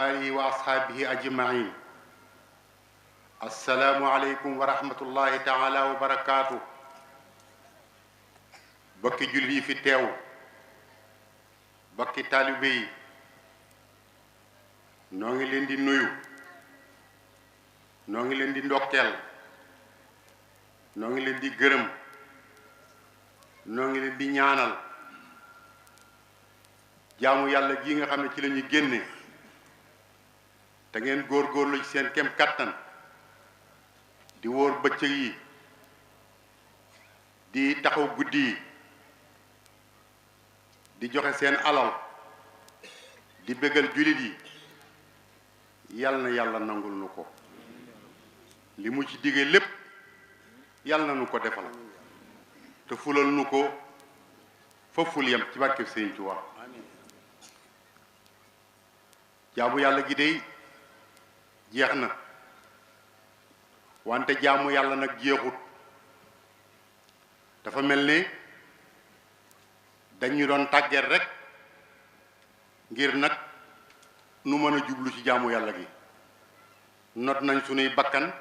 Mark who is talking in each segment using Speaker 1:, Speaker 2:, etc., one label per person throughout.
Speaker 1: آله وأصحابه أجمعين. السلام عليكم ورحمة الله تعالى وبركاته. بكي جولي في تيو بكي طالبي نوغي لين دي نويو نوغي لين دي ndokkel نوغي لين دي گërëm نوغي لين دي ñaanal jaamu yàlla gi nga xam ne ci lañuy génne te ngeen góorgóorlu ci seen kem kattan di wóor bëccëg yi di taxaw guddi yi di joxe seen alal di bégal julit yi yal na yàlla nangul nu ko li mu ci digee lépp yal na nu ko defal te fulal nu ko fa ful yem ci barke Sëriñ Tuubaa jaamu yàlla gi dey jeex na wante jaamu yàlla nag jeexut dafa mel ni dañu doon tàgget rek ngir nag nu mën a jublu ci jaamu yàlla gi not nañ sunuy bakkan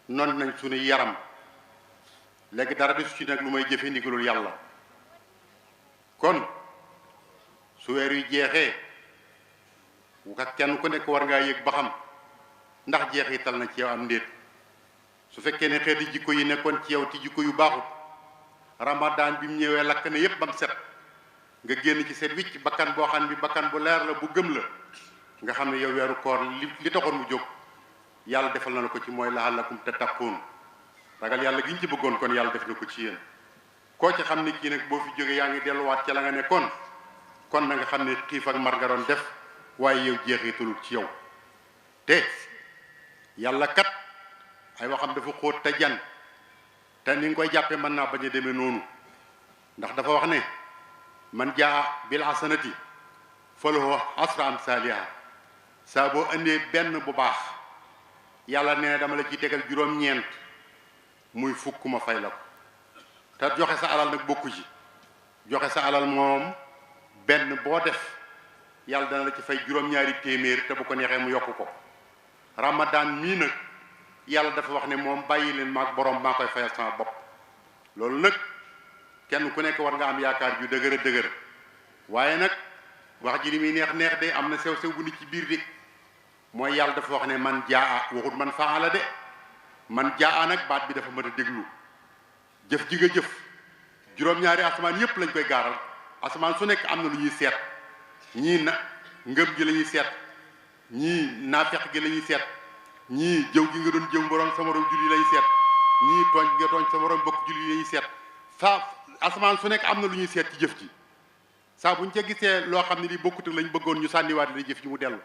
Speaker 1: not nañ sunuy yaram léegi dara desu ci nag lu may jëfe ndigalul yàlla kon su weer yu jeexee wukat kenn ku nekk war ngaa yëg ba xam ndax jeexital na ci yow am ndéet su fekkee ne xeeti jikko yi nekkoon ci yow ti jikko yu baaxut ramadan bi mu ñëwee lakk na yépp bam set nga génn ci set wicc bakkan boo xam bi bakkan bu leer la bu gëm la nga xam ne yow weeru koor li taxoon mu jóg yàlla defal na la ko ci mooy la'allakum tattaqun ragal yàlla gi ñu ci bëggoon kon yàlla def na ko ci yéen koo ci xam ne kii nag boo fi jógee yaa ngi delluwaat ca la nga nekkoon kon na nga xam ne xiif ak mar nga doon def waaye yow jeexitalul ci yow te yàlla kat ay waxam dafa xóot te jan te ni nga koy jàppe mën naa bañ a demee noonu ndax dafa wax ne man jaa bil hasanati falahu asru amsaaliha saa boo indee benn bu baax yàlla nee dama la ciy tegal juróom-ñeent muy fukk ma fay la ko te joxe sa alal nag bokku ci joxe sa alal moom benn boo def yàlla dana la ci fay juróom-ñaari téeméer te bu ko neexee mu yokk ko ramadan mii nag yàlla dafa wax ne moom bàyyi leen maag borom maa koy fayal sama bopp loolu nag kenn ku nekk war nga am yaakaar ju dëgër a dëgër waaye nag wax ji li muy neex neex de am na sew-sew bu nit ci biir de mooy yàlla dafa wax ne man jaa waxut man faala de man jaa nag baat bi dafa mën a déglu jëf ji nga jëf juróom-ñaari asamaan yépp lañ koy gaaral asamaan su nekk am na lu ñuy seet ñii na ngëm gi la ñuy seet ñii naafeq gi la ñuy seet ñii jëw gi nga doon jëw borom sa morom julli lañuy seet ñii tooñ gi nga tooñ sa morom bokk julli lañuy seet saa asamaan su nekk am na lu ñuy seet ci jëf ji saa buñ ca gisee loo xam ne li bokkut lañ bëggoon ñu sànniwaat la jëf ji mu dellu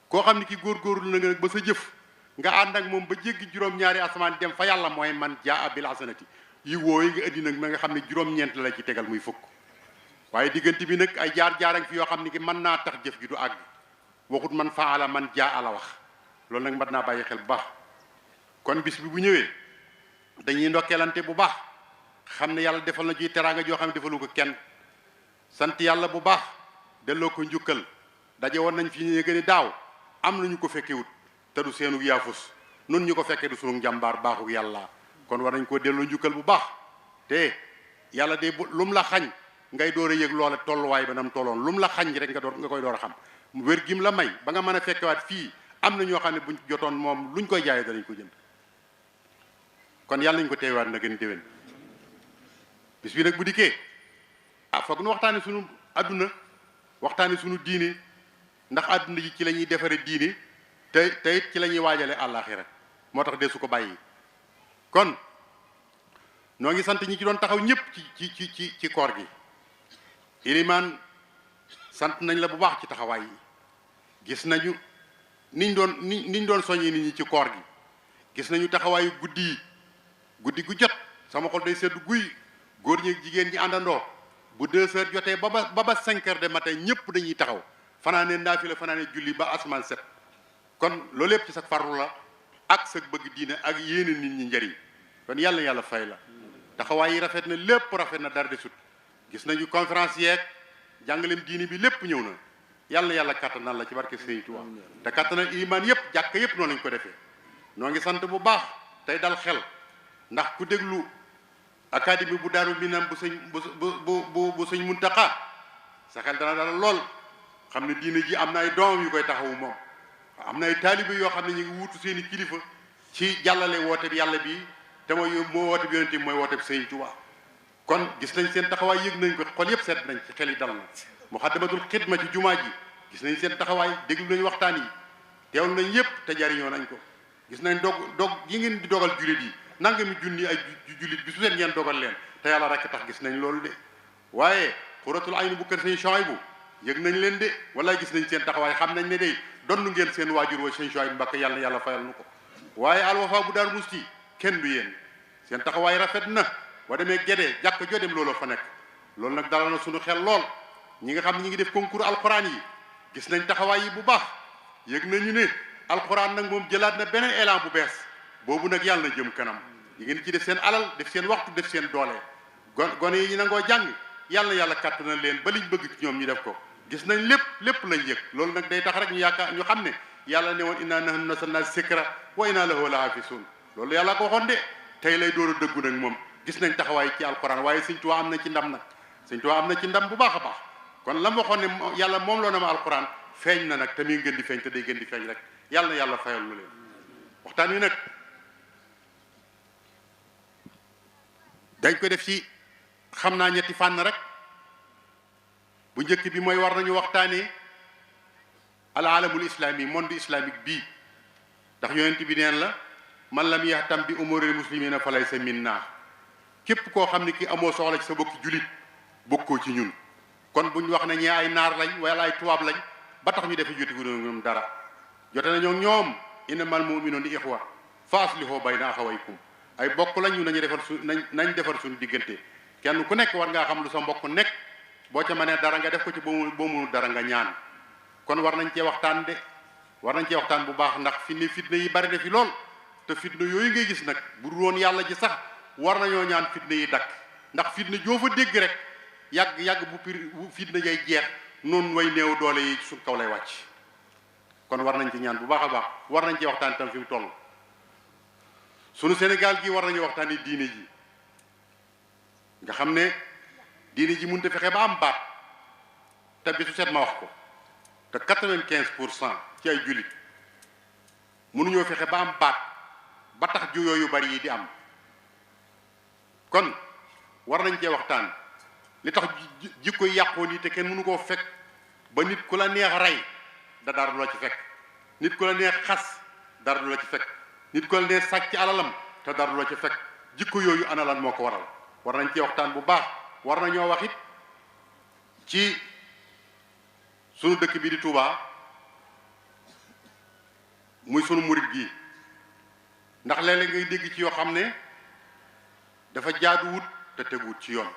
Speaker 1: koo xam ne ki góorgóorlu na nga nag ba sa jëf nga ànd ak moom ba jéggi juróom-ñaari asamaan dem fa yàlla mooy man jaa bil hasanati yi wooyu nga indi nag ma nga xam ne juróom-ñeent la ci tegal muy fukk waaye diggante bi nag ay jaar-jaarang fi yoo xam ne ki mën naa tax jëf ji du àgg waxut man faala man jaa la wax loolu nag mat naa bàyyi xel bu baax kon bis bi bu ñëwee dañuy ndokkeelante bu baax xam ne yàlla defal na ci teraanga joo xam ne defalu ko kenn sant yàlla bu baax delloo ko njukkal daje woon nañ fi ñu gën a daaw am nañu ko fekkewut te du seenu yaafus nun ñu ko fekkee du sunu njàmbaar baaxu yàlla kon war nañ koo delloo njukkal bu baax te yàlla de lum la xañ ngay door a yëg loola tolluwaay ba nam tolloon lum la xañ rek nga koy door a xam wér gim la may ba nga mën a fekkewaat fii am na ñoo xam ne buñ jotoon moom luñ koy jaayee danañ ko jënd kon yàlla nañ ko teewaat na gën déwén bis bi nag bu dikkee foog nu waxtaane sunu adduna waxtaane sunu diine ndax adduna ji ci la ñuy defare diine te it ci la ñuy waajale àllaaxira moo tax dee su ko bàyyi kon noo ngi sant ñi ci doon taxaw ñëpp ci koor gi ilimaan sant nañ la bu baax ci taxawaay yi gis nañu niñ doon soññee nit ñi ci koor gi gis nañu taxawaayu guddi yi guddi gu jot sama xol day seddu guy góor ñi jigéen ñi àndandoo bu 2 heures jotee ba 5 heures de matin ñëpp dañuy taxaw fanaane naafila fanaane julli ba asamaan set kon loolu yëpp ci sa farlu la ak sa bëgg diine ak yéene nit ñi njëriñ kon yàlla fay la taxawaay yi rafet na lépp rafet na dara desut gis nañu conférence yeeg jàngaleem diine bi lépp ñëw na yàlla na yàlla kattanal la ci barke Sëriñ Tuubaa te kattanal iman yëpp jàkk yëpp noonu lañ ko defee noo ngi sant bu baax tey dal xel ndax ku déglu académie bu Daaru Minam bu sëñ bu sëñ Muntaxa sa xel dana dal lool xam ne diine ji am na ay doomam yu koy taxawu moom am na ay taalibe yoo xam ne ñu ngi wuutu seeni kilifa ci jàllale woote bi yàlla bi te mooy woote bi yonent bi mooy woote bi Sëriñ Tuubaa kon gis nañ seen taxawaay yëg nañ ko xol yëpp seet nañ ci xel yi dal na Muxaddamatul Xidma ci jumaa ji gis nañ seen taxawaay déglu nañ waxtaan yi teewlu nañ yëpp te jariñoo nañ ko gis nañ dog yi ngeen di dogal jullit yi nangami junni ay jullit bi su seen ngeen dogal leen te yàlla rekk tax gis nañ loolu de waaye Xuratul Ayni bu kër sëñ Chouaïbou yëg nañ leen de wala gis nañ seen taxawaay xam nañ ne day donnu ngeen seen waajur wa sëñ Chouaïbou Mbacké yàlla na yàlla fayal nu ko waaye Al Wafa bu Daaru Musti kenn du yéen seen taxawaay rafet na boo demee Gédé jàkk joo dem looloo fa nekk loolu nag dalal na suñu xel lool ñi nga xam ne ñi ngi def concours alxuraan yi gis nañ taxawaay yi bu baax yëg nañu ne alxuraan nag moom jëlaat na beneen élan bu bees boobu nag yàlla na jëm kanam yi ngeen ci def seen alal def seen waxtu def seen doole gone yi ñu nangoo jàng yàlla na yàlla kàttanal leen ba liñ bëgg ci ñoom ñu def ko gis nañ lépp lañ yëg loolu nag day tax rek ñu yaakaar ñu xam ne yàlla ne woon inna nahnu nazzalna zikra wa inna lahu lahafizun loolu yàlla ko waxoon de tey lay door a dëggu nag moom gis nañ taxawaay ci alxuraan waaye Sëñ Tuubaa am na ci ndam nag Sëñ Tuubaa am na ci ndam bu baax a baax kon la ma waxoon ne yàlla moom loo na ma alxuraan feeñ na nag te muy gën di feeñ te day gën di feeñ rek yàlla na yàlla fayal lu leen waxtaan wi nag dañ ko def ci xam naa ñetti fànn rek bu njëkk bi mooy war nañu waxtaanee al alamul islami monde islamique bii ndax yonent bi neen la man lam yahtam bi umuril muslimina fa laysa minna képp koo xam ne ki amoo soxla ci sa bokki julit bokkoo ci ñun kon buñ wax ne ñee ay naar lañ wala ay tubaab lañ ba tax ñu defe jotigu ñoom dara jote nañoo ñoom innamal mu'minuuna ixwa fa aslihu bayna axawaykum ay bokk lañ ñu nañu defar nañ defar suñu diggante kenn ku nekk war ngaa xam lu sa mbokk nekk boo ca mënee dara nga def ko ci boo mënul dara nga ñaan kon war nañ cee waxtaan de war nañ cee waxtaan bu baax ndax fi ne fitna yi bari na fi lool te fitna yooyu ngay gis nag bu dul woon yàlla ji sax war nañoo ñaan fitna yi dakk ndax fitna joo fa dégg rek yàgg bu fitna jay jeex noonu way néew doole yi suñ kaw lay wàcc kon war nañ ci ñaan bu baax a baax war nañ ci waxtaan tam fi mu toll sunu Sénégal gi war nañu waxtaan ni diine ji nga xam ne diine ji mënut a fexe ba am baat te bisu set ma wax ko te 95% ci ay jullit mënuñoo fexe ba am baat ba tax juyoo yu bari yi di am kon war nañ cee waxtaan li tax jikko yàqoo nii te kenn mënu koo fekk ba nit ku la neex rey dara du la ci fekk nit ku la neex xas dara du la ci fekk nit ku la neex sàcc alalam te dara du la ci fekk jikko yooyu ana lan moo ko waral war nañ cee waxtaan bu baax war nañoo wax it ci sunu dëkk bi di Touba muy sunu murit gi ndax léeg-léeg ngay dégg ci yoo xam ne dafa jaaduwut te teguwut ci yoon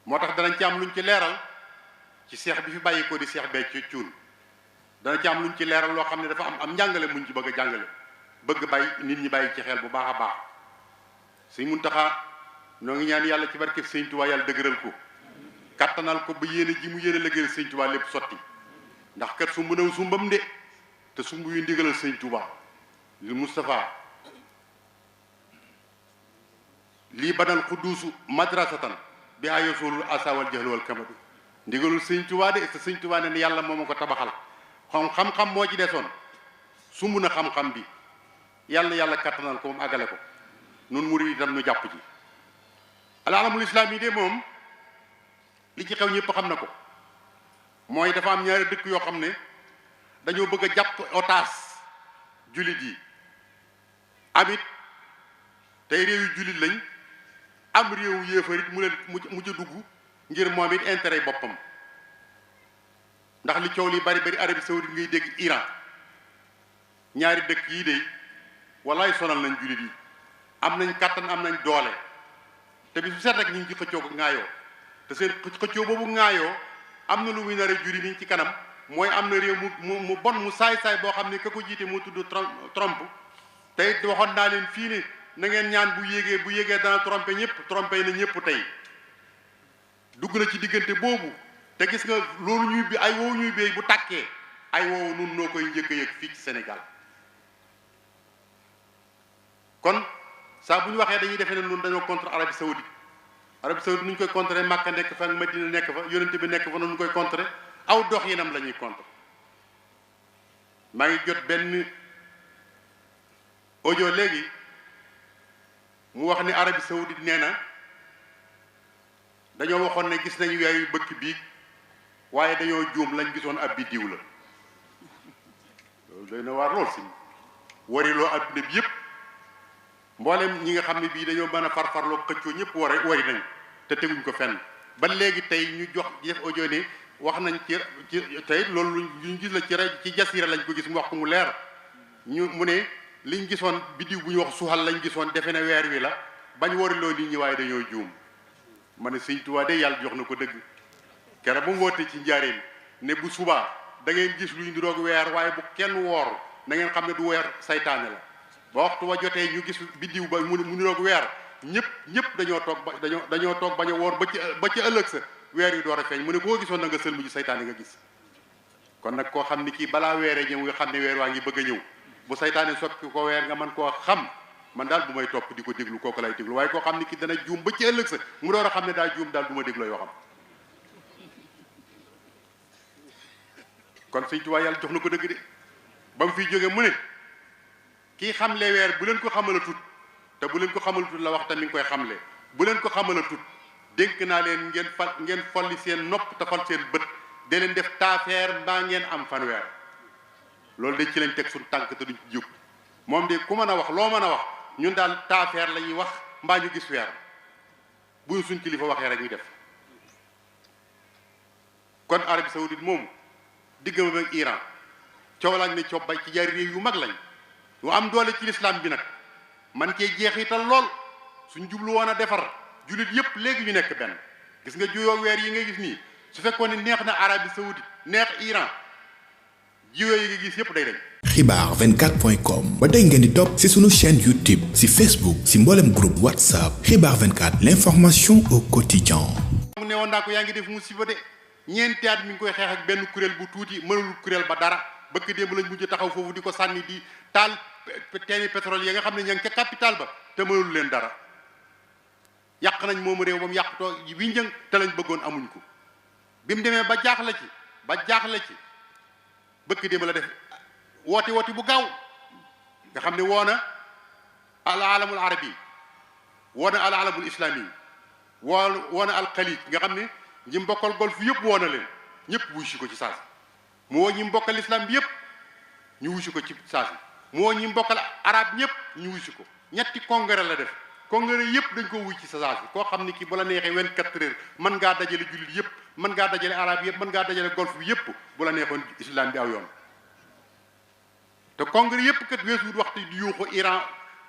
Speaker 1: moo tax danañ ci am luñ ci leeral ci seex bi fi bàyyi ko di seex bee ci cuun dana ci am luñ ci leeral loo xam ne dafa am njàngale muñ ci bëgg a jàngale bëgg bàyyi nit ñi bàyyi ci xel bu baax a baax Sëñ Muntaxa noo ngi ñaan yàlla ci barkeb Sëñ Tuubaa yàlla dëgëral ko kattanal ko ba yéene ji mu yéene liggéeyal Sëñ Tuubaa lépp sotti ndax kat sumb naw sumbam de te sumb yu ndigalal Sëñ Tuubaa li Moustapha lii banal xudduusu madrasatan bi a yosoolul asawal jahl wal kamadu ndigalul Sëñ Tuubaa de te Sëñ Tuubaa ne yàlla moo ma ko tabaxal xam-xam moo ci desoon sumb na xam-xam bi yàlla kattanal ko moom àggale ko nun murid itam nu jàpp ci alamul islam yi de moom li ci xew ñëpp xam na ko mooy dafa am ñaari dëkk yoo xam ne dañoo bëgg a jàpp otaas jullit yi amit tey réew yu jullit lañ am réewu yéefarit mu leen mu ca dugg ngir moom it intérêt boppam ndax li coow li bari Arabie Saoudite ngay dégg Iran ñaari dëkk yi de wallaay sonal nañ jullit yi am nañ kàttan am nañ doole te bi su set rek ñu ngi ci xëccoo ko ŋaayoo te seen xëccoo boobu ŋaayoo am na lu muy nar a juri niñ ci kanam mooy am na réew mu bon mu saay-saay boo xam ne ka ko jiite moo tudd Trump tey waxoon naa leen fii ne na ngeen ñaan bu yéegee dana trompé ñëpp trompé na ñëpp tey dugg na ci diggante boobu te gis nga loolu ñuy bi ay woowu ñuy béy bu tàkkee ay woowu nun noo koy njëkk a yëg fii ci Sénégal kon saa bu ñu waxee dañuy defee ne nun dañoo contre Arabie Saoudite Arabie Saoudite nu ñu koy contrer Makka nekk fa ak Madina nekk fa yonente bi nekk fa noonu ñu koy contrer aw dox yinam la ñuy contrer maa ngi jot benn audio léegi mu wax ni Arabie Saoudite nee na dañoo waxoon ne gis nañu weer yu bëkk bii waaye dañoo juum lañ gisoon ab biddiw la loolu doy na waar lool si wariloo adduna bi yëpp mboolem ñi nga xam ne bii dañoo mën a farfarloo xëccoo ñëpp wari nañ te teguñ ko fenn ba léegi tey ñu jox def audio ne wax nañ ci tey loolu luñ gis la ci Jasiira lañ ko gis mu wax ko mu leer mu ne liñ gisoon biddiw bu ñu wax suxal lañ gisoon defe ne weer wi la bañ wariloo nit ñi waaye dañoo juum ma ne Sëñ Tuubaa de yàlla jox na ko dëgg kere ba mu woote ci njaareem ne bu subaa da ngeen gis luy niroog weer waaye bu kenn woor na ngeen xam ne du weer saytaane la ba waxtu wa jotee ñu gis biddiw ba mu niroog weer ñëpp dañoo toog bañ a woor ba ci ëllëg sa weer yu door a feeñ mu ne boo gisoon na nga sëlmu ji saytaane nga gis kon nag koo xam ni kii balaa weeree ñëw nga xam ne weer waa ngi bëgg a ñëw bu saytaane soppi ko weer nga mën koo xam man daal bu may topp di ko déglu kooku lay déglu waaye koo xam ni kii dana juum ba ci ëllëg sa mu door a xam ne daa juum daal du ma dégloo yoo xam kon Sëñ Tuubaa yàlla jox na ko dëgg de ba mu fiy jóge mu ne kii xamle weer bu leen ko xamala tut te bu leen ko xamala tut la wax te mi ngi koy xamle bu leen ko xamala tut dénk naa leen ngeen folli seen nopp te fol seen bët de leen def taafeer mbaa ngeen am fanweer loolu de ci lañ teg suñ tànk te duñ ci jóg moom de ku mën a wax loo mën a wax ñun daal taafeer la ñuy wax mbaa ñu gis weer bu suñ kilifa waxee rek ñu def kon Arabie Saoudite moomu diggam ak Iran coow lañ ne coob bay ci jaari réew yu mag lañ yu am doole ci lislaam bi nag man cee jeexital lool suñ jublu woon a defar jullit yépp léegi ñu nekk benn gis nga juyoo weer yi nga gis nii su fekkoon ne neex na Arabie Saoudite neex Iran juyoo yi nga gis yépp day dañ
Speaker 2: xibaar24.com ba tey ngeen di topp ci sunu chaîne YouTube ci Facebook ci mboolem groupe WhatsApp xibaar 24 l'information au quotidien.
Speaker 1: mu ne woon naa ko yaa ngi def musiba de ñeenti at mi ngi koy xeex ak benn kuréel bu tuuti mënul kuréel ba dara bëkk démb lañ mujj taxaw foofu di ko sànni di taal teeni pétrole yi nga xam ne ña ngi ca capital ba te mënul leen dara yàq nañ moomu réew ba mu yàqutoo wi njëng te lañ bëggoon amuñ ko bi mu demee ba jaaxle ci bëkk démb la def woote bu gaaw nga xam ne woona al alamul arabi woona al alamul islami woona al xalij nga xam ne ñi mbokkal golf yëpp woona leen ñëpp wuy si ko ci saasi mu woo ñi mbokkal islam bi yëpp ñu wuy si ko ci saasi mu woo ñi mbokkal arab ñëpp ñu wuy si ko ñetti congrès la def congrès yëpp dañ ko wuy ci sa saasi koo xam ne kii bu la neexee 24 heures mën ngaa dajale jullit yëpp mën ngaa dajale arab yëpp mën ngaa dajale golf bi yëpp bu la neexoon islam bi aw yoon te congrès yëpp kat weesuwut waxtu di yuuxu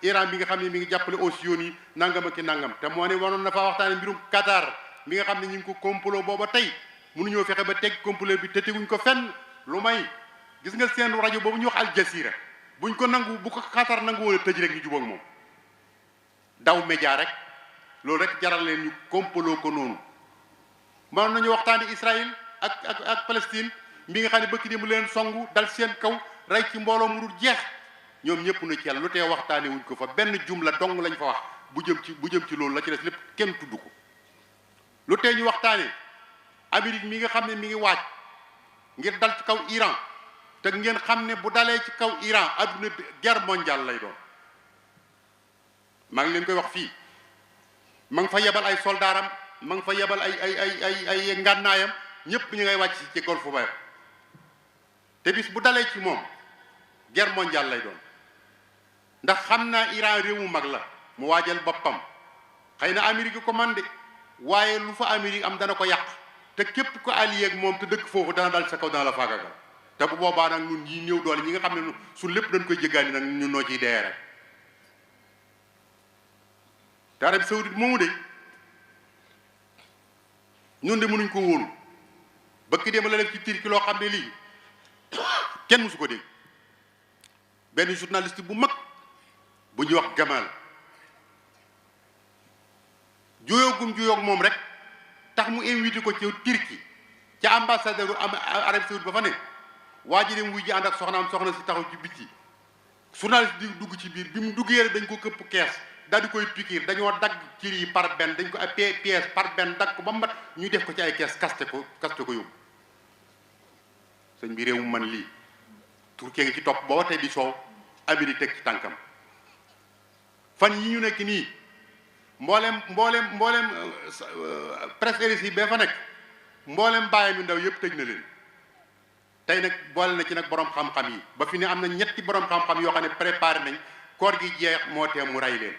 Speaker 1: Iran bi nga xam ne mi ngi jàppale Océan yi nangam ak nangam te moo ne wanoon na faa waxtaane mbirum Qatar mi nga xam ne ñu ngi ko complot booba tey mënuñoo fexe ba teg complot bi te teguñ ko fenn lu may gis nga seen rajo boobu ñu wax Al Jazeera buñ ko nangu bu ko Qatar nangu woon a tëj rek ñu jubóog moom daw média rek loolu rek jaral leen ñu complot ko noonu mënoon nañu waxtaane Israël ak Palestine mi nga xam ne bëkk di mu leen songu dal seen kaw rey ci mbooloo mu dul jeex ñoom ñëpp na ci yàlla lu tee waxtaane wuñ ko fa benn jumla dong lañ fa wax bu jëm ci loolu la ci des lépp kenn tudd ko lu tee ñu waxtaane Amérique mi nga xam ne mi ngi waaj ngir dal ci kaw Iran te ngeen xam ne bu dalee ci kaw Iran adduna bi guerre mondiale lay doon maa ngi leen koy wax fii ma ngi fa yebal ay soldaaram ma ngi fa yebal ay ngànnaayam ñëpp ñu ngay wàcc ci golfe ba te bis bu dalee ci moom guerre mondiale lay doon ndax xam naa Iran réew mu mag la mu waajal boppam xëy na Amérique ko man de waaye lu fa Amérique am dana ko yàq te képp ko allié ak moom te dëkk foofu dana dal sa kaw dana la faagagal te bu boobaa nag ñun ñi néew doole ñi nga xam ne su lépp dañ koy jéggaani nag ñun noo ciy dee rek te Arabie Saoudite moomu de ñun de mënuñ ko wóolu bëkk dem la def ci Turquie loo xam ne lii kenn musu ko dégg benn journaliste bu mag bu ñuy wax Gamal juyoogum juyoog moom rek tax mu invité ko ci Turquie ca ambassadeur Arabie Saoudite ba fa ne waa ji dem wuy ji ànd ak soxna si taxaw ci biti journaliste di dugg ci biir bi mu duggee dañ ko këpp kees daal di koy pikiir dañoo dagg cër yi par benn dañ ko ay pièce par benn dagg ko ba mat ñu def ko ci ay kees kaste ko yóbbu sëñ bi réew mu man lii Turquie ngi ci topp booba tey di soow Amérique teg ci tànkam fan yi ñu nekk nii mboolem presse RFI ba fa nekk mboolem bàyyi mi ndaw yëpp tëj na leen tey nag boole na ci nag borom xam-xam yi ba fi ne am na ñetti borom xam-xam yoo xam ne préparé nañ koor gi jeex moo tee mu rey leen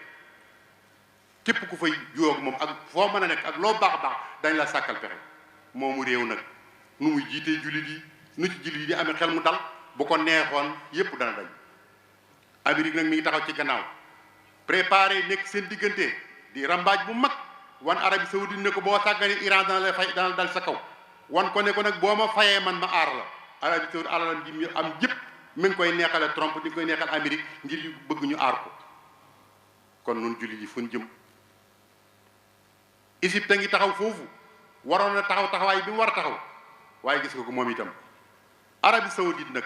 Speaker 1: képp ku fay jóog moom ak foo mën a nekk ak loo baax dañ la sàkkal pexe moomu réew nag nu muy jiitee jullit yi nu ci jullit yi di amee xel mu dal bu ko neexoon yépp dana dañ Amérique nag mi ngi taxaw ci gannaaw préparé nekk seen diggante di rambaaj bu mag wan Arabie Saoudite ne ko boo sàggane Iran dana la fay dana dal sa kaw wan ko ne ko nag boo ma fayee man ma aar la Arabie Saoudite alalam ji mu am jëpp mi ngi koy neexale Trump di koy neexal Amérique ngir yu bëgg ñu aar ko kon nun jullit yi fu ñu jëm Égypte a ngi taxaw foofu waroon na taxawaay bi mu war a taxaw waaye gis nga ko moom itam Arabie Saoudite nag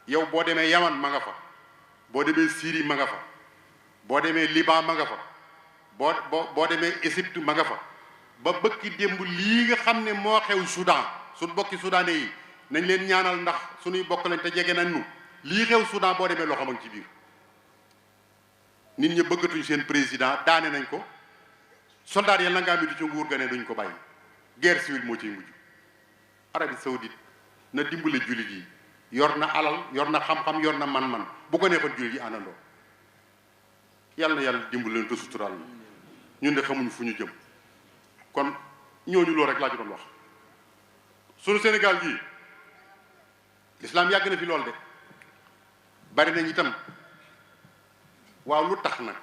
Speaker 1: yow boo demee Yaman ma nga fa boo demee Syrie ma nga fa boo demee Liban ma nga fa boo demee Égypte ma nga fa ba bëkki démb lii nga xam ne moo xew Soudan suñ bokki soudanais yi nañ leen ñaanal ndax suñuy bokk lañ te jege nañ nu lii xew Soudan boo demee loxo ma ngi ci biir nit ñi bëggatuñ seen président daane nañ ko soldat yàlla ngaa mi du ci nguur ga ne duñ ko bàyyi guerre civile moo ciy mujj Arabie Saoudite na dimbale jullit yi yor na alal yor na xam-xam yor na man-man bu ko neexoon jullit yi àndandoo yàlla na yàlla dimbale leen te suturaal ñun de xamuñ fu ñu jëm kon ñooñu loolu rek laa ci doon wax sunu Sénégal gii l'islam yàgg na fi lool de bari nañ itam waaw lu tax nag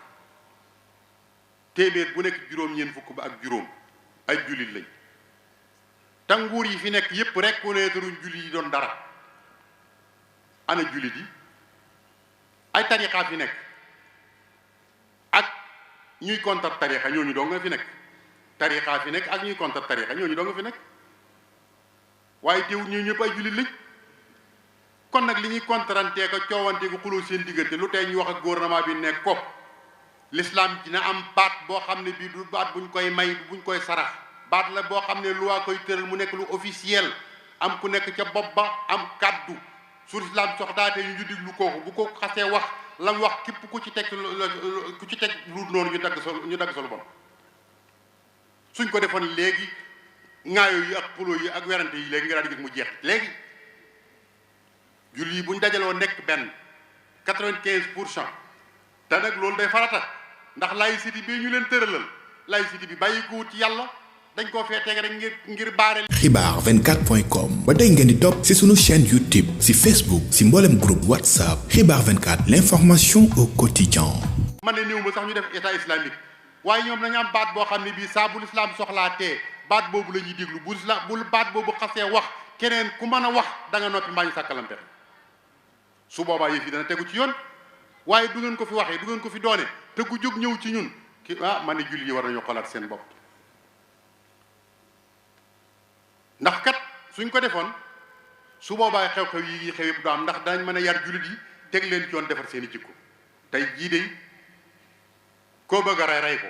Speaker 1: téeméer bu nekk juróom-ñeent fukk ba ak juróom ay jullit lañ te nguur yi fi nekk yépp reconnaître jullit yi doon dara ana jullit yi ay tarixa fi nekk ak ñuy contre tarixa ñooñu doo nga fi nekk tarixa fi nekk ak ñuy contre tarixa ñooñu doo nga fi nekk waaye teewul ñooñu ñëpp ay jullit lañ kon nag li ñuy contrantee ko coowantee ko xuloo seen diggante lu tey ñu wax ak gouvernement bi nekk ko l'islam dina am baat boo xam ne bii du baat buñ koy may buñ koy sarax baat la boo xam ne loi koy tëral mu nekk lu officiel am ku nekk ca bopp ba am kaddu su l'islam soxtaatee ñu diglu kooku bu ko xasee wax lam wax képp ku ci teg lu noonu ñu dagg sa lu bon suñ ko defoon léegi ŋaayoo yi ak xuloo yi ak werante yi léegi nga daal di gis mu jeex léegi julli yi buñ dajaloo nekk benn 95% te nag loolu day farata ndax laïcité bi ñu leen tëralal laïcité bi bàyyi ko ci yàlla dañ koo fee teg rek ngir baare.
Speaker 2: xibaar24.com ba tey ngeen di topp ci sunu chaîne YouTube ci Facebook ci mboolem groupe WhatsApp xibaar 24 l'information au quotidien.
Speaker 1: man ne néew ma sax ñu def état islamique waaye ñoom nañu am baat boo xam ne bii saa bu lislaam soxlaatee baat boobu la ñuy déglu bu baat boobu xasee wax keneen ku mën a wax da nga noppi mbaa ñu sàkkalante su boobaa yëf yi dana tegu ci yoon. waaye du ngeen ko fi waxee du ngeen ko fi doone te ku jóg ñëw ci ñun ki man ne jullit yi war nañu xolaat seen bopp ndax kat suñ ko defoon su boobaa xew-xew yi xew yëpp du am ndax danañ mën a yar jullit yi teg leen ci yoon defar seen i jikko tey jii de koo bëgg a rey ko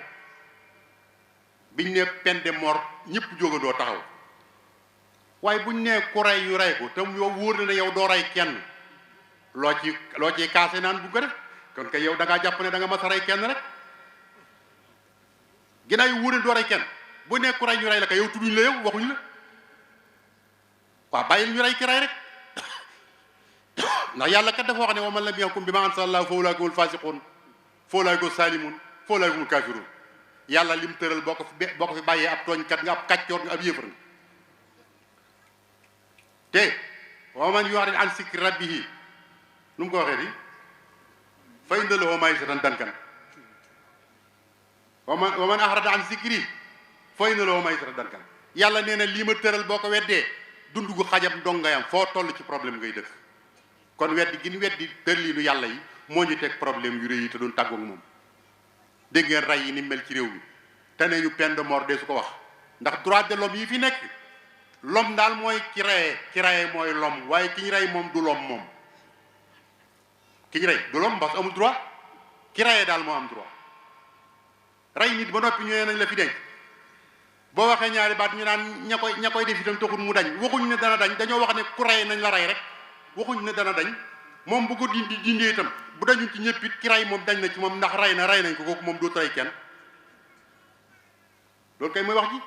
Speaker 1: biñ ne peine de mort ñëpp jógandoo taxaw waaye buñ ne ku rey yu rey ko te yow wóor na ne yow doo rey kenn loo ci kaase naan bu ko def kon kay yow da ngaa jàpp ne da nga mas a rey kenn rek ginnaaw yu wóor na doo rey kenn bu nekk ku rey ñu rey la kay yow tudduñ la yow waxuñ la waaw bàyyil ñu rey ki rey rek ndax yàlla kat dafa wax ne wa man lam yahkum bimaa anzalallaahu fa ulaa'ika humul faasiquun fa ulaa'ika humus zaalimuun fa ulaa'ika humul kaafiruun yàlla lim tëral boo ko fi bàyyee ab tooñkat nga ab kàccoor nga ab yéefar nga te wa man yu'rid an zikri rabbihi nu mu ko waxee di fa inna lahu ma'ishatan dankan wa man a'rada an zikri fa inna lahu ma'ishatan dankan yàlla nee na lii ma tëral boo ko weddee dund gu xajam ndongayam foo toll ci problème ngay dëkk kon weddi gi ñu weddi tërliinu yàlla yi moo ñu teg problème yu rëy yi te doon tàggoog moom dégg ngeen rey yi ni mel ci réew mi te ne ñu peine de mort de su ko wax ndax droit de l'homme yi fi nekk lom daal mooy ki reye mooy lom waaye ki ñu rey moom du lom moom ki ñu rey du lom parce que amul droit ki reye daal moo am droit rey nit ba noppi ñu ne nañ la fi denc boo waxee ñaari baat ñu naan ña koy def itam taxul mu dañ waxuñ ne dana dañ dañoo wax ne ku rey nañ la rey rek waxuñ ne dana dañ moom bu ko dindee itam bu dañu ci ñëpp it ki rey moom dañ na ci moom ndax rey nañ ko kooku moom dootu rey kenn loolu kay mooy wax ji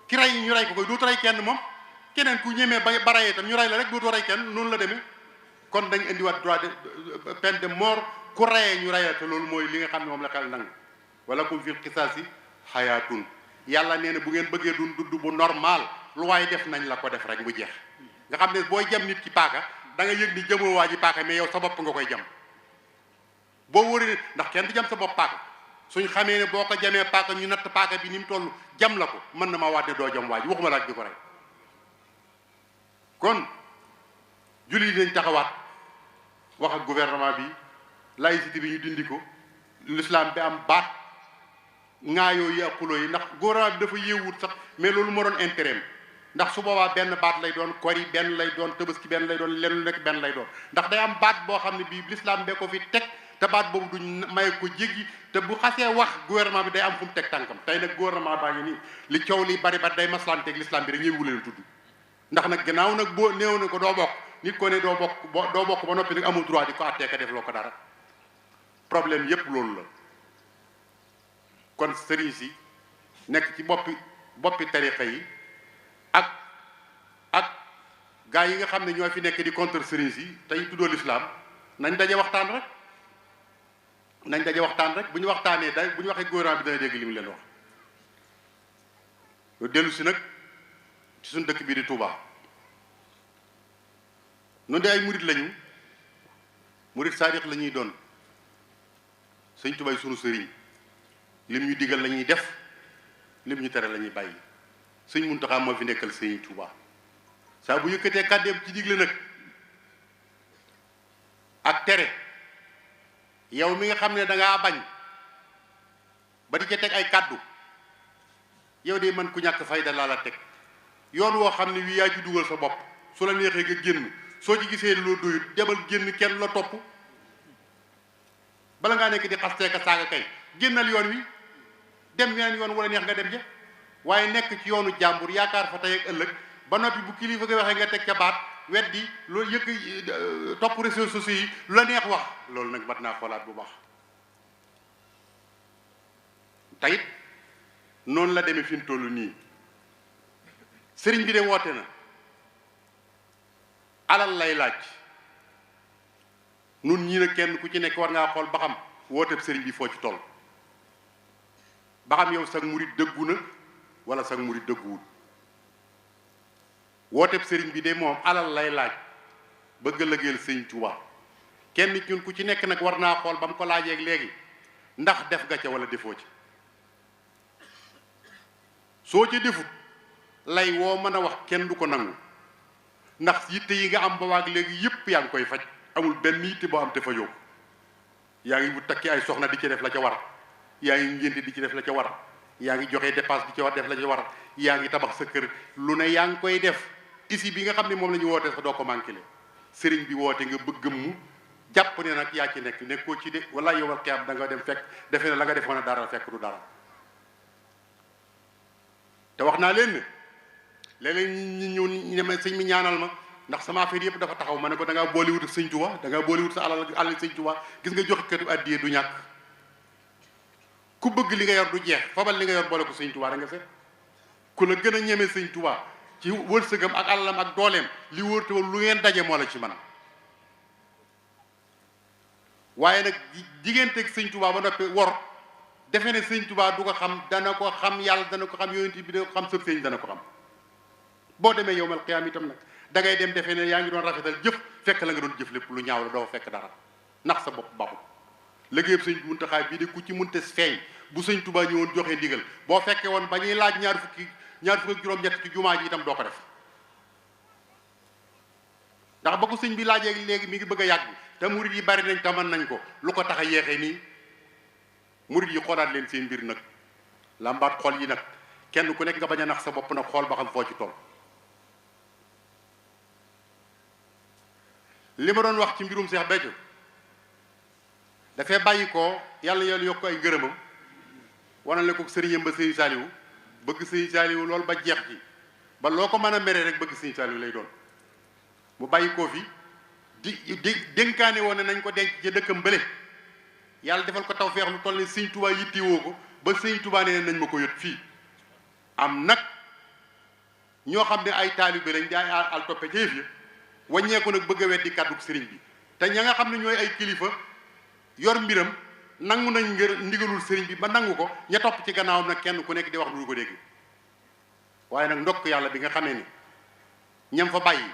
Speaker 1: ki rey ñu rey ko koy dootu rey kenn moom keneen ku ñemee ba reyee itam ñu rey la rek dootu rey kenn noonu la demee kon dañ indiwaat droit de peine de mort ku reyee ñu rey la te loolu mooy li nga xam ne moom la xel nangu wala kum fil qisaasi xayaatun yàlla nee na bu ngeen bëggee dund bu normal lu waaye def nañ la ko def rek mu jeex nga xam ne booy jam nit ci paaka da nga yëg ni jëmoo waa ji paaka mais yow sa bopp nga koy jam boo wóoree ndax kenn du jam sa bopp paaka suñ xamee ne boo ko jamee paaka ñu natt paaka bi ni mu toll jam la ko mën na ma waat ne doo jam waa ji waxuma laaj di ko rey kon jullit yi dañ taxawaat wax ak gouvernement bi laïcité bi ñu dindi ko l'islam bi am baat ŋaayoo yi ak xuloo yi ndax gouvernement bi dafa yéewut sax mais loolu moo doon intérêt ndax su boobaa benn baat lay doon kori benn lay doon tabaski benn lay doon lenn lu nekk benn lay doon ndax day am baat boo xam ne bii l'islam bee ko fi teg te baat boobu duñ maye ko jéggi te bu xasee wax gouvernement bi day am fu mu teg tànkam tey nag gouvernement baa ngi nii li coow li bari ba day maslanteeg l'islam bi rek ñëw leen tudd ndax nag gannaaw nag boo néew na ko doo bokk nit ko ne doo bokk ba noppi nag amul droit di ko attee ka def loo ko dara problème yépp loolu la kon sëriñ si nekk ci boppi tariqa yi ak gaa yi nga xam ne ñoo fi nekk di contre sëriñ si tey tuddoo l'islam nañ daje waxtaan rek bu ñu waxtaanee bu ñu waxee gouvernement bi dana dégg li mu leen wax lu dellu si nag ci suñu dëkk bii di Touba noonu de ay murit lañu murit saadix la ñuy doon sëñ Tuubaa sunu sëriñ lim ñu digal la ñuy def lim ñu tere la ñuy bàyyi sëñ Muntaxa moo fi nekkal sëñ Tuubaa saa bu yëkkatee kàddeem ci digle nag ak tere yow mi nga xam ne dangaa bañ ba di ca teg ay kàddu yow de man ku ñàkk fayda laa la teg yoon woo xam ne wi yaa ci dugal sa bopp su la neexee nga génn soo ci gisee loo doyut demal génn kenn la topp bala ngaa nekk di xastee ka saaga kay génnal yoon wi dem weneen yoon wala neex nga dem ja waaye nekk ci yoonu jàmbur yaakaar fa tey ak ëllëg ba noppi bu kilifa nga waxee nga teg ca baat weddi loolu yëkk topp réseaux sociaux yi lu la neex wax loolu nag mat naa xoolaat bu baax tayit noonu la demee fi mu toll nii sëriñ bi de woote na alal lay laaj nun ñii nag kenn ku ci nekk war ngaa xool ba xam wooteeb sëriñ bi foo ci toll ba xam yow sag murit dëggu na wala sag murit dëgguwul wooteeb sëriñ bi de moom alal lay laaj bëgg a liggéeyal sëriñ Tuubaa kenn nit ñun ku ci nekk nag war naa xool ba mu ko laajeeg léegi ndax def nga ca wala defoo ci soo ca defut lay woo mën a wax kenn du ko nangu ndax yitte yi nga am ba waag léegi yépp yaa ngi koy faj amul benn yitte boo am te fa yóbbu yaa ngi bu takki ay soxna di ci def la ca war yaa ngi ngénte di ci def la ca war yaa ngi joxe dépense di ci war def la ca war yaa ngi tabax sa kër lu ne yaa ngi koy def ici bi nga xam ne moom la ñu wootee sax doo ko manqué le sëriñ bi woote nga bëgg mu jàpp ne nag yaa ci nekk nekkoo ci de wala yowal xiyaam da nga dem fekk defe ne la nga defoon dara fekk du dara te wax naa leen ne léeg-léeg ñu ñëw ñu ne sëñ mi ñaanal ma ndax sama affaire yëpp dafa taxaw ma ne ko da ngaa boolewut ak sëñ Tuubaa da ngaa boolewut sa alal sëñ Tuubaa gis nga joxe katu addiye du ñàkk ku bëgg li nga yor du jeex fabal li nga yor boole ko sëñ Tuubaa da nga seet ku la gën a ñeme sëñ Tuubaa ci wërsëgam ak alalam ak dooleem li wóor te lu ngeen daje moo la ci man waaye nag jigéenteeg sëñ Tuubaa ba noppi wor defe ne sëñ Tuubaa du ko xam dana ko xam yàlla dana ko xam yonent bi dana ko xam sëb sëñ dana ko xam boo demee yowmal qiyaam itam nag da ngay dem defe ne yaa ngi doon rafetal jëf fekk la nga doon jëf lépp lu ñaaw la doo fekk dara ndax sa bopp baaxul liggéeyam sëñ Muntaxaa bii de ku ci munte feeñ bu sëñ Tuubaa ñëwoon joxe ndigal boo fekkee woon ba ñuy laaj ñaar fukk ak juróom-ñett ci jumaa ji itam doo ko def ndax ba ko sëñ bi laajee léegi mi ngi bëgg a yàgg te murit yi bari nañ taman nañ ko lu ko tax a yeexee nii murit yi xoolaat leen seen mbir nag lambaat xol yi nag kenn ku nekk nga bañ a nax sa bopp nag xool ba xam foo ci toll li ma doon wax ci mbirum Cheikh Béthio dafay bàyyi ko yàlla yokk ay ngërëmam wanale ko sëriñam ba sëriñ Saliou bëgg sëriñ Saliou loolu ba jeex ci ba loo ko mën a mere rek bëgg sëriñ Saliou lay doon mu bàyyi koo fi di dénkaane woon ne nañ ko denc ci dëkkam bële yàlla defal ko tawfeex lu toll ne sëriñ Touba yittewoo ko ba sëriñ Touba nee nañ ma ko yot fii am nag ñoo xam ne ay taalibe lañ di ay al toppe ca yëf ya wàññeeku nag bëgg a weddi kàddu sëriñ bi te ña nga xam ne ñooy ay kilifa yor mbiram nangu nañ ngir ndigalul sëriñ bi ba nangu ko ña topp ci gannaawam nag kenn ku nekk di wax lu ko dégg waaye nag ndokk yàlla bi nga xamee ni ñam fa bàyyi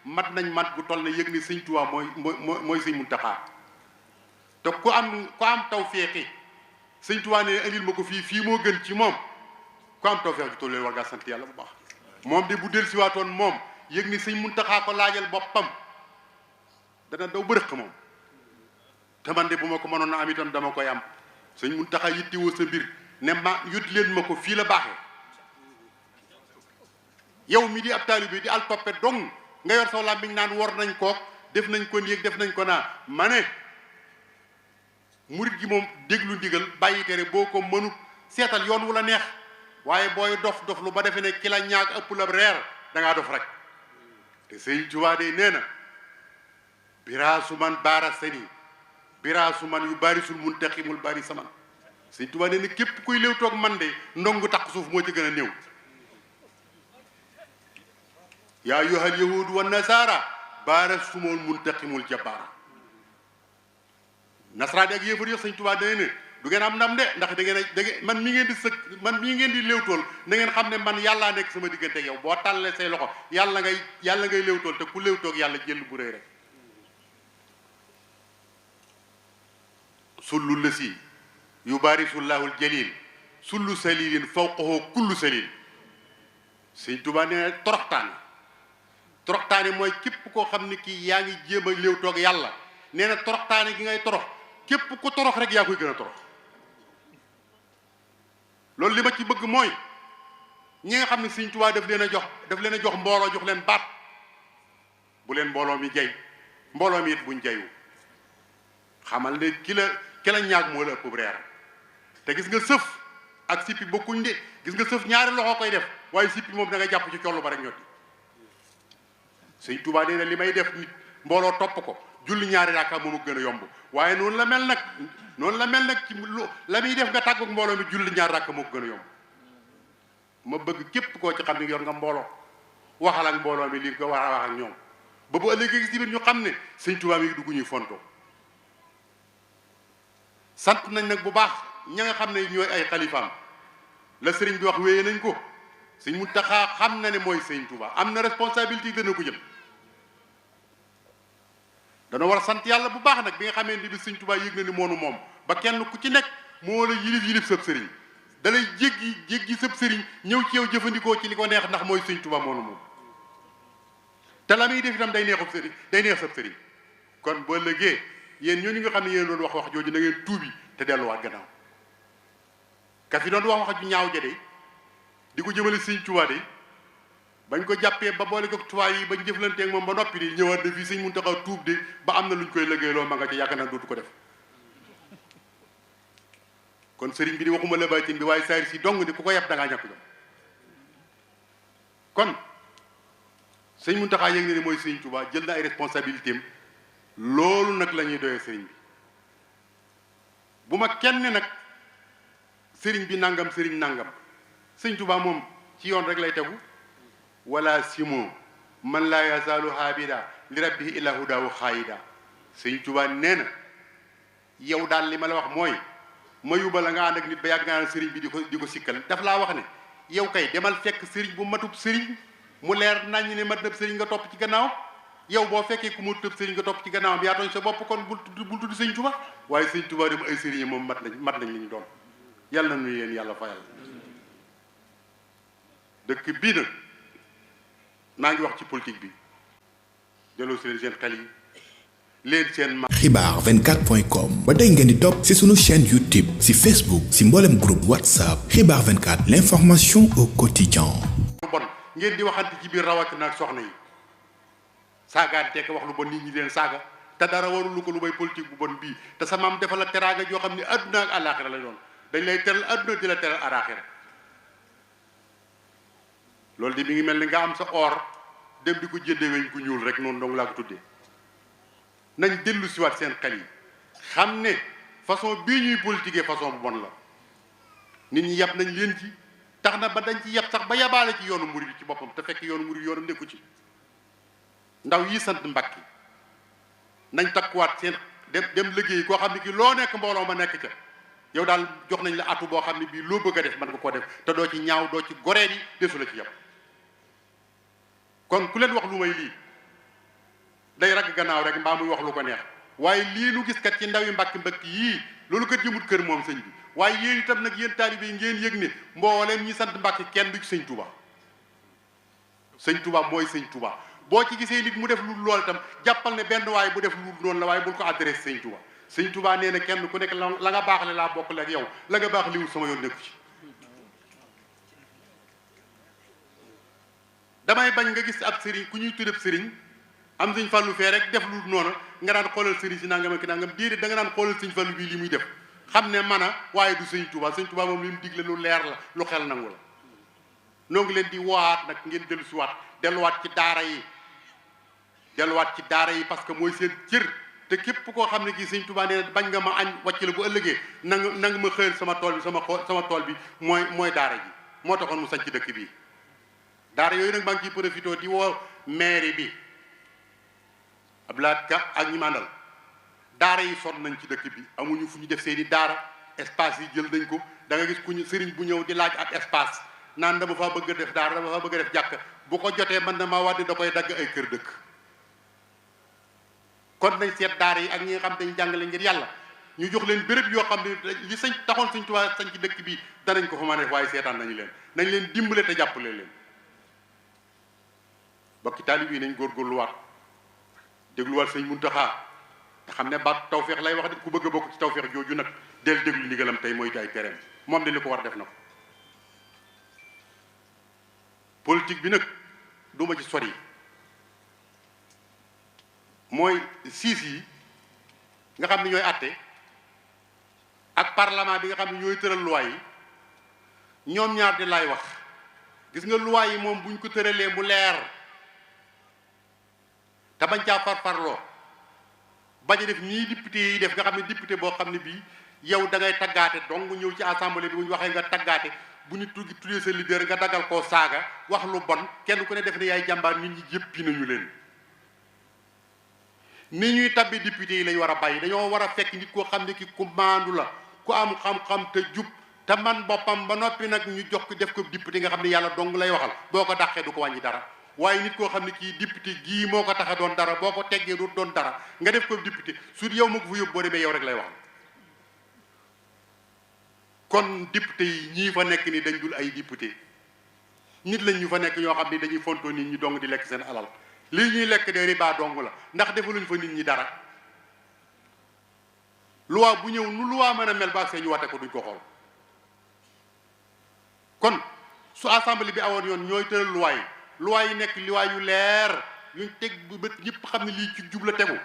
Speaker 1: mat nañ mat gu toll ne yëg ni sëñ Tuubaa mooy sëñ Muntaxaa te ku am tawfeexi sëñ Tuubaa ne indil ma ko fii moo gën ci moom ku am tawfeex ju toll leen war ngaa sant yàlla bu baax moom de bu dellusiwaatoon moom yëg ni sëñ Muntaxaa ko laajal boppam dana daw bërëq moom te man de bu ma ko mënoon a am itam dama koy am sëñ Muntaxaa yittewoo sa mbir ne ma yut leen ma ko fii la baaxee yow mi di ab taalibe di al toppe dong nga yor saw làmmiñ naan war nañ kook def nañ ko nii def nañ ko naa ma ne murit gi moom déglu ndigal bàyyi tere boo ko mënut seetal yoon wu la neex waaye booy dof lu ba defee ne ki la ñaag ëpp la reer da ngaa dof rek te sëñ Tuubaa de nee na biraasu man baara seni biraasu man yu bari sul muntaqimul bari saman sëñ Tuubaa nee na képp kuy léew toog man de ndongu takk suuf moo ci gën a néew yaa ayyuhal yahuudu wan nasaara baarastumul muntaqimul jabbaara nasaraan ak yéefar yëpp sëñ Tuubaa day ne du ngeen am ndam de ndax da ngeen man mi ngeen di man mii ngeen di léewtool na ngeen xam ne man yàllaa nekk sama diggante ak yow boo tàllee say loxo yàlla ngay léewtool te ku léewtoog yàlla jël bu rëy rek sullu lësi yu baarisullahul jalil sullu salilin fawqahu kullu salil sëñ Tuubaa nee toroxtaane mooy képp koo xam ne kii yaa ngi jéem a léew toog yàlla nee na toroxtaane gi ngay torox képp ku torox rek yaa koy gën a torox loolu li ma ci bëgg mooy ñi nga xam ne Sëñ Tuubaa daf leen a jox mbooloo jox leen baat bu leen mbooloo mi jay mbooloo mi it buñ jayu xamal ne ki la ñaag moo la ëpp reer te gis nga sëf ak sippi bokkuñ de gis nga sëf ñaari loxo koy def waaye sippi moom da nga jàpp ci collu ba rek ñotti Sëñ Tuubaa nee na li may def nit mbooloo topp ko julli ñaari raaka moom a gën a yomb waaye noonu la mel nag ci la muy def nga tàggu mbooloo mi julli ñaari raaka moo ko gën a yomb ma bëgg képp koo ci xam ne yor nga mbooloo waxal ak mbooloo mi li nga war a wax ak ñoom ba bu ëllëgee gis ci biir ñu xam ne Sëñ Tuubaa mi dugg ñuy fonto sant nañ nag bu baax ña nga xam ne ñooy ay xalifaam la sëriñ bi wax wéye nañ ko Sëñ Muntaxaa xam na ne mooy Sëñ Tuubaa am na responsabilité dana ko jël dana war a sant yàlla bu baax nag bi nga xamee ni bi Sëñ Tuubaa yëg na ni moonu moom ba kenn ku ci nekk moo la yilif sëb sëriñ dalay jéggi sëb sëriñ ñëw ci yow jëfandikoo ci li ko neex ndax mooy Sëñ Tuubaa moonu moom te la muy def itam day neex sëb sëriñ kon boo lëgee yéen ñooñu nga xam ne yéen doon wax jooju na ngeen tuubi te delluwaat gannaaw ka fi doon wax ju ñaaw ja de di ko jëmale Sëñ Tuubaa de bañ ko jàppee ba boole ko tubaab yi bañ jëflanteeg moom ba noppi di ñëwaat de fii Sëñ Muntaxaa tuub de ba am na luñ koy liggéeyloo ma nga ci yaakaar naa dootu ko def kon sëriñ bi di waxuma la baytin bi waaye saari si dong di ku ko yàpp da ngaa ñàkk jom kon Sëñ Muntaxaa yëg na ni mooy Sëñ Tuubaa jël na ay responsabilité am loolu nag la ñuy doyee sëriñ bi bu ma kenn nag sëriñ bi nangam sëriñ nangam Sëñ Tuubaa moom ci yoon rek lay tegu wala simo man laa yazaalu haabida li rabbihi illa hudahu xaayida Sëñ Tuubaa nee na yow daal li ma la wax mooy mayuba la nga ànd ak nit ba yàgg nga naan sëriñ bi di ko sikkal daf laa wax ne yow kay demal fekk sëriñ bu matub sëriñ mu leer nañ ne mat na sëriñ nga topp ci gannaaw yow boo fekkee ku mu tëb sëriñ nga topp ci gannaawam yaa tooñ sa bopp kon bul tudd Sëñ Tuubaa waaye Sëñ Tuubaa dem ay sëriñ moom mat nañ li ñu doon yàlla na nu leen yàlla fayal dëkk bii nag maa ngi wax ci politique bi delloo si leen seen xel yi leen seen
Speaker 2: xibaar 24.com ba tey ngeen di topp ci sunu chaîne YouTube ci Facebook ci mboolem groupe WhatsApp xibaar 24 l'information au quotidien.
Speaker 1: bon ngeen di waxante ci biir rawatina ak soxna yi saagaante ko wax lu bon nit ñi leen saaga te dara warulu ko lu may politique bu bon bii te sa maam defal la teraanga joo xam ne adduna ak àllaaxira lay doon dañ lay teral adduna di la teral àllaaxira loolu di mi ngi mel ni nga am sa or dem di ko jënde weñ ku ñuul rek noonu dong laa ko tuddee nañ dellu siwaat seen xel yi xam ne façon bii ñuy politiquer façon bu bon la nit ñi yab nañ leen ci tax na ba dañ ci yab sax ba yabaale ci yoonu murid ci boppam te fekk yoonu murid yoonam nekku ci ndaw yi sant Mbàkke nañ takkuwaat seen dem liggéey koo xam ne kii loo nekk mbooloo ma nekk ca yow daal jox nañ la atu boo xam ne bii loo bëgg a def mën nga koo def te doo ci ñaaw doo ci goree yi desu la ci yab kon ku leen wax lu may lii day ragg gannaaw rek mbaa muy wax lu ko neex waaye lii nu gis kat ci ndaw yi Mbàkke yii loolu kat jëmut kër moom sëñ bi waaye yéen itam nag yéen taalibe yi ngeen yëg ne mbooleem ñi sant Mbàkke kenn du ci sëñ Touba sëñ Touba mooy sëñ Touba boo ci gisee nit mu def lu lool itam jàppal ne benn waaye bu def lu noonu la waaye bul ko adresse sëñ Touba sëñ Touba nee na kenn ku nekk la nga baaxle laa bokkale ak yow la nga baax liwul sama yoon nekku ci damay bañ nga gis ab sëriñ ku ñuy tuddeb sëriñ am sëñ Fallu fee rek def lu noonu nga daan xoolal sëriñ si nangam ak nangam déedéet da nga daan xoolal sëñ Fallu bii li muy def xam ne man a waaye du sëñ Touba sëñ Touba moom li mu digle lu leer la lu xel nangu la noo ngi leen di waat nag ngeen dellu si waat delluwaat ci daara yi parce que mooy seen cër te képp koo xam ne kii sëñ Touba nee na bañ nga ma añ wàcc la bu ëllëgee nanga ma xëyal sama tool bi sama tool bi mooy daara ji moo taxoon mu sañ ci dëkk bii daara yooyu nag maa ngi ciy profité di woo mairie bi Abdoulaye Ka ak ñi mandal daara yi sonn nañ ci dëkk bi amuñu fu ñu def seeni daara espace yi jël nañ ko da nga gis ku ñu sëriñ bu ñëw di laaj ak espace naan dama faa bëgg a def daara dama faa bëgg a def jàkk bu ko jotee man na maa wax da koy dagg ay kër dëkk kon nañ seet daara yi ak ñi nga xam dañ jàngale ngir yàlla ñu jox leen béréb yoo xam ne li sañ taxoon Sëñ Tuubaa sañ ci dëkk bi danañ ko fa mën a def waaye seetaan nañu leen nañ leen dimbale te jàppale leen bokki taalib yi nañ góorgóorluwaat dégluwaat Sëñ Muntaxaa te xam ne baat tawfeex lay wax de ku bëgg a bokk ci tawfeex jooju nag del déglu ndigalam tey mooy ay tereem moom de li ko war def na ko politique bi nag du ma ci sori mooy siis yi nga xam ne ñooy àtte ak parlement bi nga xam ne ñooy tëral loi yi ñoom ñaar di lay wax gis nga loi yi moom buñ ko tëralee mu leer te bañ caa farfarloo bañ a def nii député yi def nga xam ne député boo xam ne bii yow da ngay taggaate donc ñëw ci assemblée bi bu ñu waxee nga taggaate bu ñu tuddee sa leader nga daggal koo saaga wax lu bon kenn ku ne def ne yaay jàmbaar nit ñi jéppi nañu leen ni ñuy tabbi député yi lañ war a bàyyi dañoo war a fekk nit koo xam ne ki ku maandu la ku am xam-xam te jub te man boppam ba noppi nag ñu jox ko def ko député nga xam ne yàlla dong lay waxal boo ko dàqee du ko wàññi dara waaye nit koo xam ne kii député gii moo ko tax a doon dara boo ko teggee du doon dara nga def ko député su yow ma ko fa yóbbu boo demee yow rek lay waxal kon député yi ñii fa nekk ni dañ dul ay député nit lañ ñu fa nekk ñoo xam ne dañuy fontoo nit ñi dong di lekk seen alal lii ñuy lekk de riba dong la ndax defaluñ fa nit ñi dara loi bu ñëw nu loi mën a mel ba ak see ñu wate ko duñ ko xool kon su assemblée bi awoon yoon ñooy tëral loi yi nekk loi yu leer yuñ teg bu bët ñëpp xam ne lii ci jub la tegu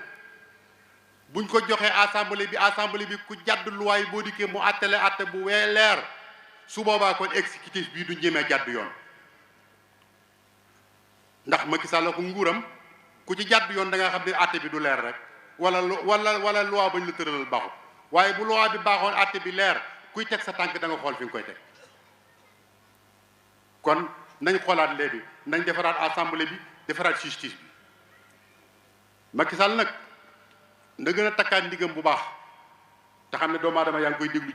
Speaker 1: buñ ko joxee assemblée bi ku jàdd loi yi boo dikkee mu àttale àtte bu wee leer su boobaa kon exécutif bii du ñemee jàdd yoon ndax Macky Sall ko nguuram ku ci jàdd yoon da nga xam ne àtte bi du leer rek wala loi bañ la tëralal baaxut waaye bu loi bi baaxoon àtte bi leer kuy teg sa tànk da nga xool fi nga koy teg kon nañ xoolaat léegi nañ defaraat assemblée bi defaraat justice bi Macky Sall nag nda gën a takkaat ndigam bu baax te xam ne doomu aadama yaa ngi koy déglu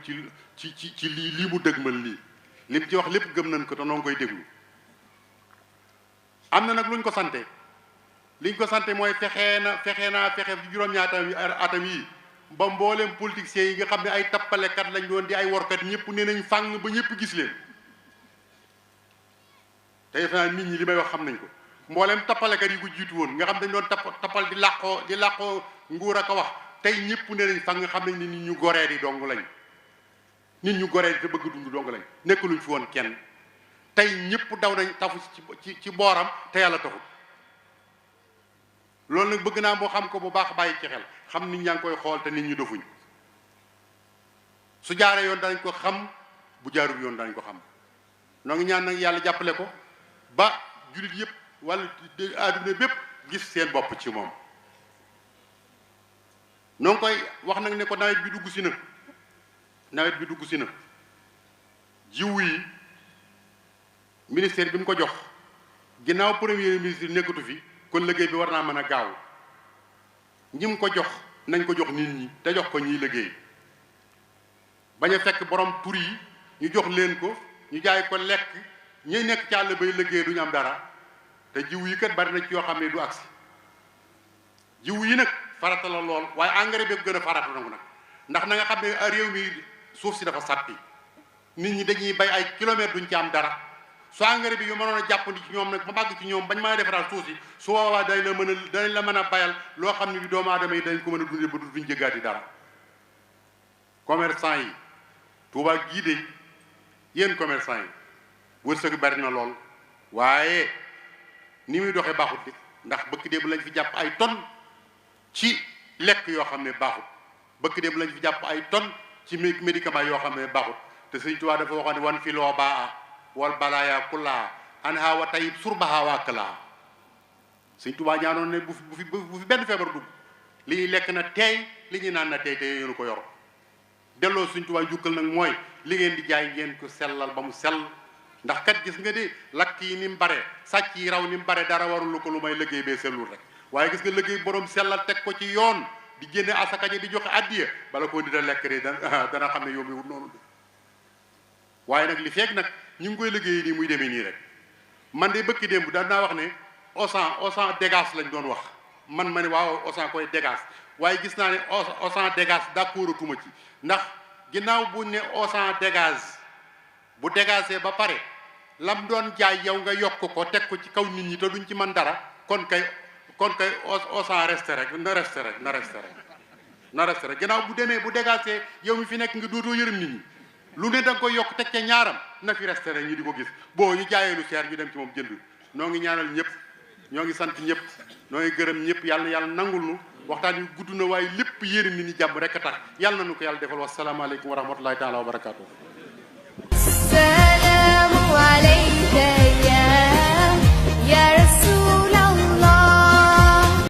Speaker 1: ci lii mu dëgmal lii lim ci wax lépp gëm nañ ko te noo ngi koy déglu am na nag luñ ko sante liñ ko sante mooy fexe juróom-ñaari atam yi ba mbooleem politiciens yi nga xam ne ay tappalekat lañ doon di ay workat ñëpp nee nañ fàng ba ñëpp gis leen te defe naa nit ñi li may wax xam nañ ko mbooleem tappalekat yi ko jiitu woon nga xam dañ doon tappal di làqoo nguur a ko wax tey ñëpp nee nañ fàng nga xam nañ ne nit ñu goree di dong lañ nit ñu goree di te bëgg dund dong lañ nekk luñ fi woon kenn tey ñëpp daw nañ tafu ci booram te yàlla taxut loolu nag bëgg naa moo xam ko bu baax bàyyi ci xel xam nit ñaa ngi koy xool te nit ñi dofuñ su jaaree yoon danañ ko xam bu jaarul yoon danañ ko xam noo ngi ñaan nag yàlla jàppale ko ba jullit yëpp wala àdduna bépp gis seen bopp ci moom noo ngi koy wax nag ne ko nawet bi dugg si na jiw yi ministère bi mu ko jox ginnaaw premier ministre nekkatu fi kon liggéey bi war naa mën a gaaw ñi mu ko jox nañ ko jox nit ñi te jox ko ñiy liggéey bañ a fekk borom tur yi ñu jox leen ko ñu jaay ko lekk ñuy nekk ci àll bay liggéey duñu am dara te jiw yi kat bari na ci yoo xam ne du agsi jiw yi nag farata la lool waaye engrais bi gën a farata nangu nag ndax na nga xam ne réew mi suuf si dafa sàppi nit ñi dañuy bay ay kilomètres duñ ci am dara su engrais bi yu mënoon a jàppandi ci ñoom nag ba màgg ci ñoom bañ mën a defaraat suuf si su boobaa dañ la mën a bayal loo xam ne bi doomu aadama yi dañ ko mën a dundee ba duñ jéggaati dara commerçant yi Tuubaa gii de yéen commerçant yi wërsëg bari na lool waaye ni muy doxee baaxut bi ndax bëkk démb lañ fi jàpp ay tonnes ci lekk yoo xam ne baaxut bëkk démb lañ fi jàpp ay tonnes ci médicament yoo xam ne baaxut te Sëñ Tuubaa dafa waxoon ne wan fi loo baa wal balaaya kullaa an hawa tayib surbaha waakalaa Sëñ Tuubaa ñaanoon ne bu fi benn feebar dugg li ñuy lekk na teey li ñuy naan na teey te yéenu ko yor delloo Sëñ Tuubaa jukkal nag mooy li ngeen di jaay ngeen ko sellal ba mu sell ndax kat gis nga di lakk yi ni mu bare sàcc yi raw ni mu bare dara warul ko lu may liggéey bee sellul rek waaye gis nga liggéey borom sellal teg ko ci yoon di génne asaka ji di joxe addiya bala koo di da lekk de dana xam ne yombiwut noonu waaye nag li feeg nag ñu ngi koy liggéey nii muy demee nii rek man de bëkki démb daan naa wax ne Auchan dégage lañ doon wax man ma ne waaw Auchan koy dégage waaye gis naa ne Auchan dégage d'accord tuma ci ndax ginnaaw buñ ne Auchan dégage bu dégagé ba pare lam doon jaay yow nga yokk ko teg ko ci kaw nit ñi te duñ ci mën dara kon kay Auchan resté rek na resté rek ginnaaw bu demee bu dégagé yow mi fi nekk nga dootoo yërëm nit ñi lu ne da nga koy yokk teg ca ñaaram na fi resté rek ñu di ko gis boo ñu jaayee lu seer ñu dem ci moom jënd noo ngi ñaanal ñëpp ñoo ngi sant ñëpp noo ngi gërëm ñëpp yàlla nangul nu waxtaan yu gudd na waaye lépp yéene nit ñi jàmm rek a tax yàlla na nu ko yàlla defal wasalaamaaleykum wa rahmatullahi taala wa barakaatu.